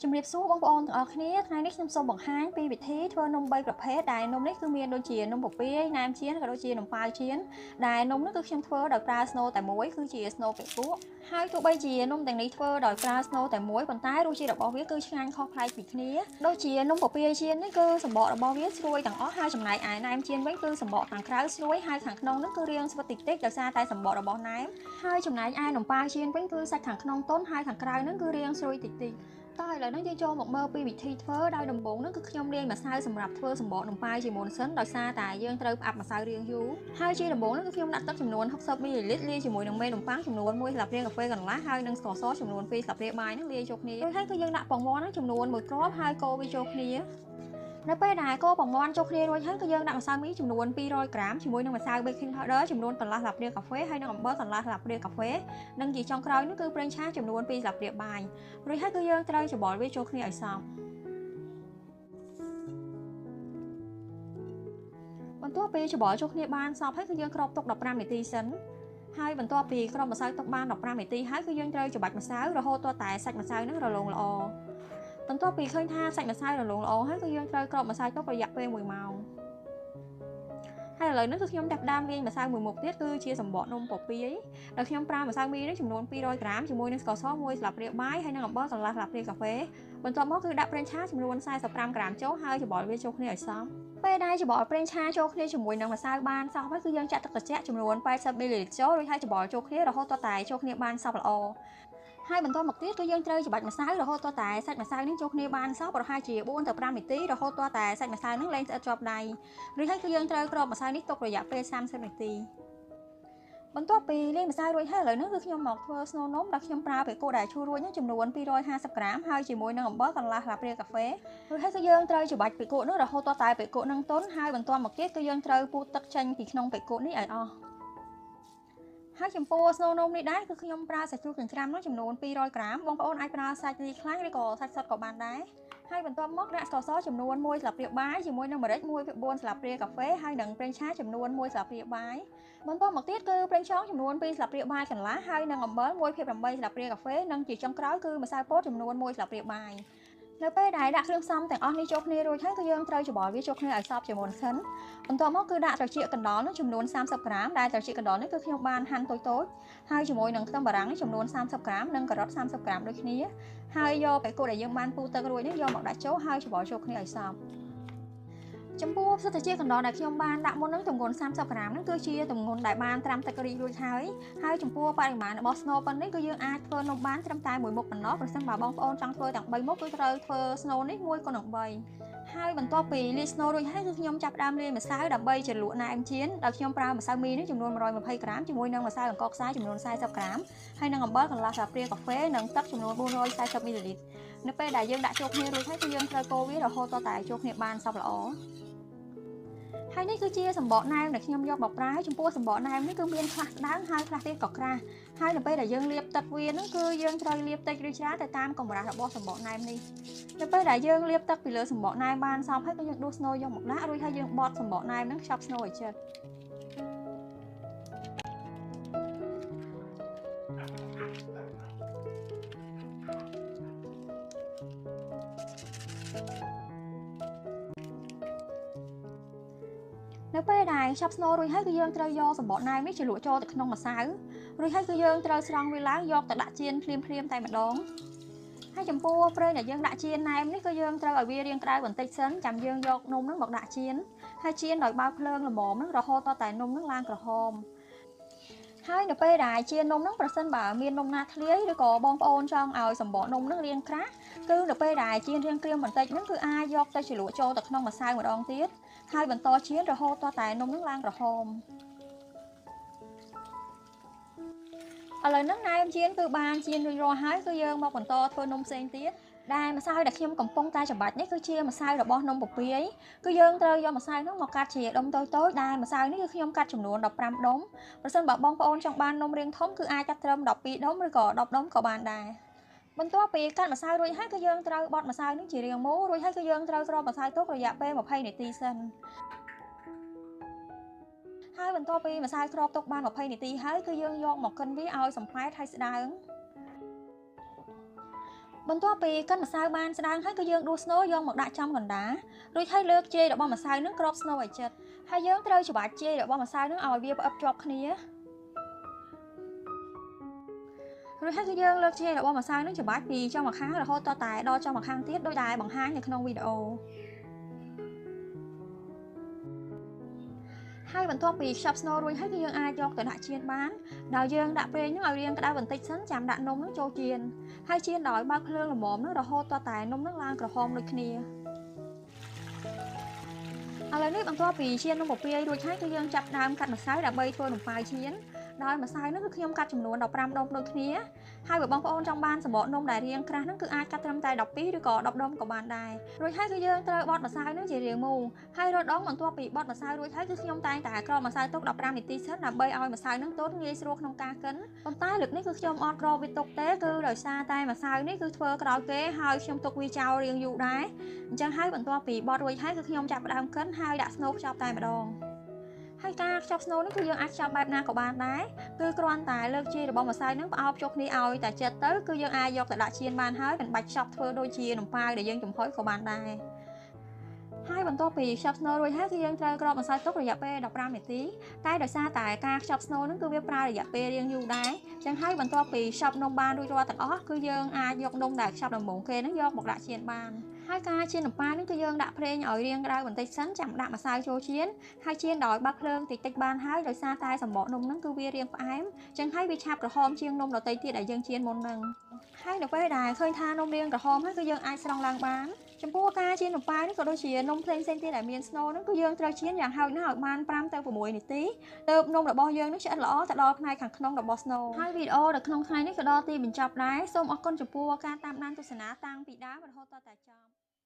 ជំរាបសួរបងប្អូនទាំងអស់គ្នាថ្ងៃនេះខ្ញុំសូមបង្ហាញពីវិធីធ្វើនំ3ប្រភេទដែលនំនេះគឺមានដូចជានំពពាយណែមចៀនក៏ដូចជានំប៉ាវចៀនដែលនំនេះគឺខ្ញុំធ្វើដោយប្រើស្នូលតែមួយគឺជាស្នូលពពួកហើយទោះបីជានំទាំងនេះធ្វើដោយប្រើស្នូលតែមួយប៉ុន្តែរសជាតិរបស់វាគឺឆ្ងាញ់ខុសប្លែកពីគ្នាដូចជានំពពាយចៀននេះគឺសម្បករបស់វាស្រួយទាំងអស់ហើយចំណែកឯណែមចៀនវិញគឺសម្បកខាងក្រៅស្រួយហើយខាងក្នុងនោះគឺរាងស្វិតតិចតិចដោយសារតែសម្បករបស់ណែមហើយចំណែកឯនំប៉ាវចៀនវិញគឺសាច់ខាងក្នុងទន់ហើយខាងក្រៅនោះគឺរាងស្រួយតិចតិចតោះឥឡូវនេះយើងចូលមកមើលពីវិធីធ្វើដោយដំបូងនោះគឺខ្ញុំលាយម្សៅសម្រាប់ធ្វើសម្បកនំប៉ាវជាមុនសិនដោយសារតែយើងត្រូវផ្អាប់ម្សៅរាងយូរហើយជាដំបូងនោះគឺខ្ញុំដាក់ទឹកចំនួន60មីលីលីត្រលាយជាមួយនឹងមេនំប៉័ងចំនួន1ស្លាបព្រាកាហ្វេកន្លះហើយនិងស្ករសចំនួន2ស្លាបព្រាបាយនឹងលាយចូលគ្នារួចហើយគឺយើងដាក់ពងមាន់ចំនួន1គ្រាប់ហើយកូរវាចូលគ្នានៅពេលដែលកូរពងមាន់ចូលគ្នារួចហើយគឺយើងដាក់ម្សៅមីចំនួន200ក្រាមជាមួយនឹងម្សៅ baking powder ចំនួនកន្លះស្លាបព្រាកាហ្វេហើយនិងអំបិលកន្លះស្លាបព្រាកាហ្វេនិងជាចុងក្រោយនោះគឺប្រេងឆាចំនួន2ស្លាបព្រាបាយរួចហើយគឺយើងត្រូវច្របល់វាចូលគ្នាឲ្យសព្វបន្ទាប់ពីច្របល់ចូលគ្នាបានសព្វហើយគឺយើងគ្របទុក15នាទីសិនហើយបន្ទាប់ពីគ្របម្សៅទុកបាន15នាទីហើយគឺយើងត្រូវច្របាច់ម្សៅរហូតទាល់តែសាច់ម្សៅនឹងរលោងល្អបន្ទាប់ពីឃើញថាសាច់ម្សៅរលោងល្អហើយគឺយើងត្រូវគ្របម្សៅទុករយៈពេល1ម៉ោងហើយឥឡូវនេះគឺខ្ញុំចាប់ផ្ដើមលាយម្សៅមួយមុខទៀតគឺជាសម្បកនំពពាយដែលខ្ញុំប្រើម្សៅមីនេះចំនួន200ក្រាមជាមួយនឹងស្ករស1ស្លាបព្រាបាយហើយនិងអំបិលកន្លះស្លាបព្រាកាហ្វេបន្ទាប់មកគឺដាក់ប្រេងឆាចំនួន45ក្រាមចូលហើយច្របល់វាចូលគ្នាឲ្យសព្វពេលដែលច្របល់ប្រេងឆាចូលគ្នាជាមួយនឹងម្សៅបានសព្វហើយគឺយើងចាក់ទឹកត្រជាក់ចំនួន80មីលីលីត្រចូលរួចហើយច្របល់ចូលគ្នារហូតទាល់តែចូលគ្នាបានសព្វល្អហើយបន្តមកទៀតគឺយើងត្រូវច្របាច់ម្សៅរហូតទាល់តែសាច់ម្សៅនេះចូលគ្នាបានសព្វប្រហែលជា4ទៅ5នាទីរហូតទាល់តែសាច់ម្សៅនឹងលែងស្អិតជាប់ដៃរួចហើយគឺយើងត្រូវគ្របម្សៅនេះទុករយៈពេល30នាទីបន្ទាប់ពីលាយម្សៅរួចហើយឥឡូវនេះគឺខ្ញុំមកធ្វើស្នូលនំដែលខ្ញុំប្រើបេកូដែលឈូសរួចចំនួន250ក្រាមហើយជាមួយនឹងអំបិលកន្លះស្លាបព្រាកាហ្វេរួចហើយគឺយើងត្រូវច្របាច់បេកូនោះរហូតទាល់តែបេកូនឹងទន់ហើយបន្ទាប់មកទៀតគឺយើងត្រូវពូតទឹកចេញពីក្នុងបេកូនេះឲ្យអស់ហើយចំពោះស្នូលនំនេះដែរគឺខ្ញុំប្រើសាច់ជ្រូកចិញ្ច្រាំនោះចំនួន200ក្រាមបងប្អូនអាចប្រើសាច់លីខ្លាញ់ឬក៏សាច់សុទ្ធក៏បានដែរហើយបន្ទាប់មកដាក់ស្ករសចំនួន1ស្លាបព្រាបាយជាមួយនឹងម្រេច1.4ស្លាបព្រាកាហ្វេហើយនិងប្រេងឆាចំនួន1ស្លាបព្រាបាយបន្ទាប់មកទៀតគឺប្រេងខ្យងចំនួន2ស្លាបព្រាបាយកន្លះហើយនិងអំបិល1.8ស្លាបព្រាកាហ្វេនិងជាចុងក្រោយគឺម្សៅពោតចំនួន1ស្លាបព្រាបាយនៅពេលដែលដាក់គ្រឿងផ្សំទាំងអស់នេះចូលគ្នារួចហើយគឺយើងត្រូវច្របល់វាចូលគ្នាឲ្យសព្វជាមុនសិនបន្ទាប់មកគឺដាក់ត្រចៀកកណ្ដុរនោះចំនួន30ក្រាមដែលត្រចៀកកណ្ដុរនេះគឺខ្ញុំបានហាន់តូចៗហើយជាមួយនឹងខ្ទឹមបារាំងនេះចំនួន30ក្រាមនិងការ៉ុត30ក្រាមដូចគ្នាហើយយកបេកូដែលយើងបានពូទឹករួចនេះយកមកដាក់ចូលហើយច្របល់ចូលគ្នាឲ្យសព្វចំពោះផ្សិតត្រចៀកកណ្ដុរដែលខ្ញុំបានដាក់មុននឹងទម្ងន់30ក្រាមហ្នឹងគឺជាទម្ងន់ដែលបានត្រាំទឹករីករួចហើយហើយចំពោះបរិមាណរបស់ស្នូលប៉ុណ្នេះគឺយើងអាចធ្វើនំបានត្រឹមតែមួយមុខប៉ុណ្ណោះប្រសិនបើបងប្អូនចង់ធ្វើទាំង3មុខគឺត្រូវធ្វើស្នូលនេះ1គុណនឹង3ហើយបន្ទាប់ពីលាយស្នូលរួចហើយគឺខ្ញុំចាប់ផ្ដើមលាយម្សៅដើម្បីជ្រលក់ណែមចៀនដោយខ្ញុំប្រើម្សៅមីនេះចំនួន120ក្រាមជាមួយនឹងម្សៅអង្ករខ្សាយចំនួន40ក្រាមហើយនិងអំបិលកន្លះស្លាបព្រាកាហ្វេនិងទឹកចំនួន440មីលីលីត្រនៅពេលដែលយើងដាក់ចូលគ្នារួចហើយគឺយើងត្រូវកូរវារហូតទាល់តែចូលគ្នាបានសព្វល្អហើយនេះគឺជាសម្បកណែមដែលខ្ញុំយកមកប្រើចំពោះសម្បកណែមនេះគឺមានខ្លះស្ដើងហើយខ្លះទៀតក៏ក្រាស់ហើយនៅពេលដែលយើងលាបទឹកវាហ្នឹងគឺយើងត្រូវលាបតិចឬច្រើនទៅតាមកម្រាស់របស់សម្បកណែមនេះនៅពេលដែលយើងលាបទឹកពីលើសម្បកណែមបានសព្វហើយគឺយើងដួសស្នូលយកមកដាក់រួចហើយយើងបត់សម្បកណែមហ្នឹងខ្ចប់ស្នូលឲ្យជិតនៅពេលដែលខ្ចប់ស្នូលរួចហើយគឺយើងត្រូវយកសម្បកណែមនេះជ្រលក់ចូលទៅក្នុងម្សៅរួចហើយគឺយើងត្រូវស្រង់វាឡើងយកទៅដាក់ចៀនភ្លាមៗតែម្ដងហើយចំពោះប្រេងដែលយើងដាក់ចៀនណែមនេះគឺយើងត្រូវឲ្យវារាងក្តៅបន្តិចសិនចាំយើងយកនំហ្នឹងមកដាក់ចៀនហើយចៀនដោយបើកភ្លើងល្មមហ្នឹងរហូតដល់តែនំហ្នឹងឡើងក្រហមហើយនៅពេលដែលចៀននំហ្នឹងប្រសិនបើមាននំណាធ្លាយឬក៏បងប្អូនចង់ឲ្យសម្បកនំហ្នឹងរាងក្រាស់គឺនៅពេលដែលចៀនរាងក្រៀមបន្តិចហ្នឹងគឺអាចយកទៅជ្រលក់ចូលទៅក្នុងម្សៅម្ដងទៀតហើយបន្តចៀនរហូតដល់តែនំនឹងឡើងក្រហមឥឡូវហ្នឹងណែមចៀនគឺបានចៀនរួចរាល់ហើយគឺយើងមកបន្តធ្វើនំផ្សេងទៀតដែលម្សៅដែលខ្ញុំកំពុងតែច្របាច់នេះគឺជាម្សៅរបស់នំពពាយគឺយើងត្រូវយកម្សៅនោះមកកាត់ជាដុំតូចៗដែលម្សៅនេះគឺខ្ញុំកាត់ចំនួន15ដុំប្រសិនបើបងប្អូនចង់បាននំរាងធំគឺអាចកាត់ត្រឹម12ដុំឬក៏10ដុំក៏បានដែរបន្ទាប់ពីកាត់ម្សៅរួចហើយគឺយើងត្រូវបត់ម្សៅនេះជារាងមូលរួចហើយគឺយើងត្រូវគ្របម្សៅទុករយៈពេល20នាទីសិនហើយបន្ទាប់ពីម្សៅគ្របទុកបាន20នាទីហើយគឺយើងយកមកកិនវាឲ្យសំផែតហើយស្ដើង បន្ទាប់ពីកិនម្សៅបានស្ដើងហើយគឺយើងដួសស្នូលយកមកដាក់ចំកណ្ដាលរួចហើយលើកជាយរបស់ម្សៅនឹងគ្របស្នូលឲ្យជិតហើយយើងត្រូវច្របាច់ជាយរបស់ម្សៅនឹងឲ្យវាផ្អឹបជាប់គ្នារួចហើយគឺយើងលើកជាយរបស់ម្សៅនឹងច្របាច់ពីចុងម្ខាងរហូតដល់តែដល់ចុងម្ខាងទៀតដោយដែលបង្ហាញនៅក្នុងវីដេអូហើយបន្ទាប់ពីខ្ចប់ស្នូលរួចហើយគឺយើងអាចយកទៅដាក់ចៀនបានដោយយើងដាក់ប្រេងនឹងឲ្យរាងក្តៅបន្តិចសិនចាំដាក់នំនឹងចូលចៀនហើយចៀនដោយបើកភ្លើងល្មមនឹងរហូតដល់តែនំនឹងឡើងក្រហមដូចគ្នាឥឡូវនេះបន្ទាប់ពីចៀននំពពាយរួចហើយគឺយើងចាប់ដើមកាត់ម្សៅដើម្បីធ្វើនំប៉ាវចៀនដោយម្សៅនោះគឺខ្ញុំកាត់ចំនួន15ដុំដូចគ្នាហើយបើបងប្អូនចង់បានសម្បកនំដែលរាងក្រាស់នោះគឺអាចកាត់ត្រឹមតែ12ឬក៏10ដុំក៏បានដែររួចហើយគឺយើងត្រូវបត់ម្សៅនោះជារាងមូលហើយរដងបន្ទាប់ពីបត់ម្សៅរួចហើយគឺខ្ញុំតែងតែគ្របម្សៅទុក15នាទីសិនដើម្បីឲ្យម្សៅនឹងទន់ងាយស្រួលក្នុងការកិនប៉ុន្តែលើកនេះគឺខ្ញុំអត់គ្របវាទុកទេគឺដោយសារតែម្សៅនេះគឺធ្វើក្រោយគេហើយខ្ញុំទុកវាចោលរាងយូរដែរអញ្ចឹងហើយបន្ទាប់ពីបត់រួចហើយគឺខ្ញុំចាប់ផ្ដើមកិនហើយដាក់ស្នូលខ្ចប់តែម្ដងហើយការខ្ចប់ស្នូលនេះគឺយើងអាចខ្ចប់បែបណាក៏បានដែរគឺគ្រាន់តែលើកជាយរបស់ម្សៅនឹងផ្អោបចូលគ្នាឲ្យតែចិត្តទៅគឺយើងអាចយកទៅដាក់ចៀនបានហើយមិនបាច់ខ្ចប់ធ្វើដូចជានំប៉ាវដែលយើងចំហុយក៏បានដែរហើយបន្ទាប់ពីខ្ចប់ស្នូលរួចហើយគឺយើងត្រូវគ្របម្សៅទុករយៈពេល15នាទីតែដោយសារតែការខ្ចប់ស្នូលនឹងគឺវាប្រើរយៈពេលរាងយូរដែរចឹងហើយបន្ទាប់ពីខ្ចប់នំបានរួចរាល់ទាំងអស់គឺយើងអាចយកនំដែលខ្ចប់ដំបូងគេនឹងយកមកដាក់ចៀនបានហើយការចៀននំប៉ាវនេះគឺយើងដាក់ប្រេងឲ្យរាងក្តៅបន្តិចសិនចាំដាក់ម្សៅចូលចៀនហើយចៀនដោយបើកភ្លើងតិចៗបានហើយដោយសារតែសម្បកនំហ្នឹងគឺវារាងផ្អែមចឹងហើយវាឆាប់ក្រហមជាងនំដទៃទៀតដែលយើងចៀនមុនហ្នឹងហើយនៅពេលដែលឃើញថានំរាងក្រហមហើយគឺយើងអាចស្រង់ឡើងបានចំពោះការចៀននំប៉ាវនេះក៏ដូចជានំផ្សេងៗទៀតដែលមានស្នូលហ្នឹងគឺយើងត្រូវចៀនយ៉ាងហោចណាស់ឲ្យបាន5ទៅ6នាទីទើបនំរបស់យើងនឹងឆ្អិនល្អទៅដល់ផ្នែកខាងក្នុងរបស់ស្នូលហើយវីដេអូនៅក្នុងថ្ងៃនេះក៏ដល់ទីបញ្ចប់ដែរសូមអរគុណចំពោះការតាមដានទស្សនាតាំងពីដើមរហូតដល់តែចប់។